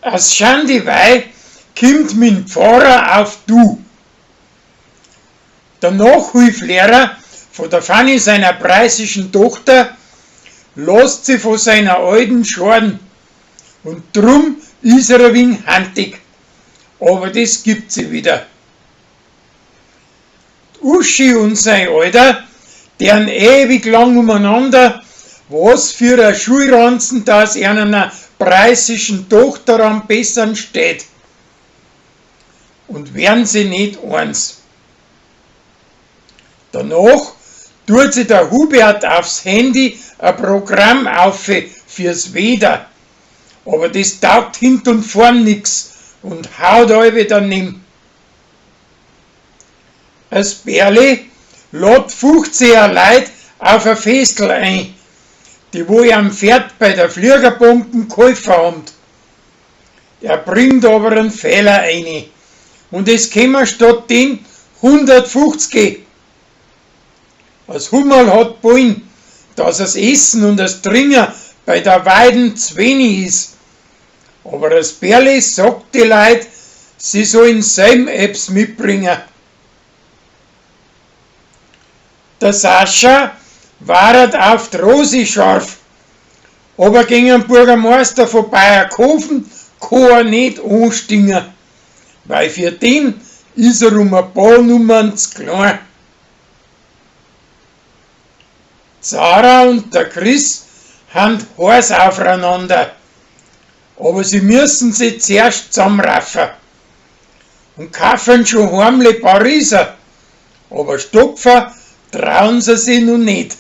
As Schandi wei kimmt mit'm Pfarrer auf Du. Der Nachhilflehrer von der Fanny seiner preußischen Tochter lasst sie von seiner alten scharen und drum is er ein wenig hantig. Aber das gibt sie wieder. Die Uschi und sein Alter, deren ewig lang umeinander, was für ein Schulranzen das einer preußischen Tochter am besten steht. Und werden sie nicht eins. Danach tut sich der Hubert aufs Handy ein Programm auf fürs Wetter. Aber das taugt hint und vorn nix und haut alle daneben. Das Bärli lädt 15 Leute auf ein Festel ein, die wo am Pferd bei der Fliegerbomben geholfen haben. Er bringt aber einen Fehler rein und es kämen statt den 150. Das Hummerl hat wollen, dass das Essen und das Trinken bei der Weiden zu wenig ist. Aber das Bärli sagt die Leute, sie sollen selben Apps mitbringen. Der Sascha waret auf die Rosi scharf, aber gegen den Bürgermeister von Bayerkofen kann er nicht anstingen, weil für den ist er um ein paar Nummern zu klein. Sarah und der Chris han heiß aufeinander, aber sie müssen sich zuerst zusammenraffen und kaufen schon heimlich Pariser, aber stopfen trauen sie sich noch nicht.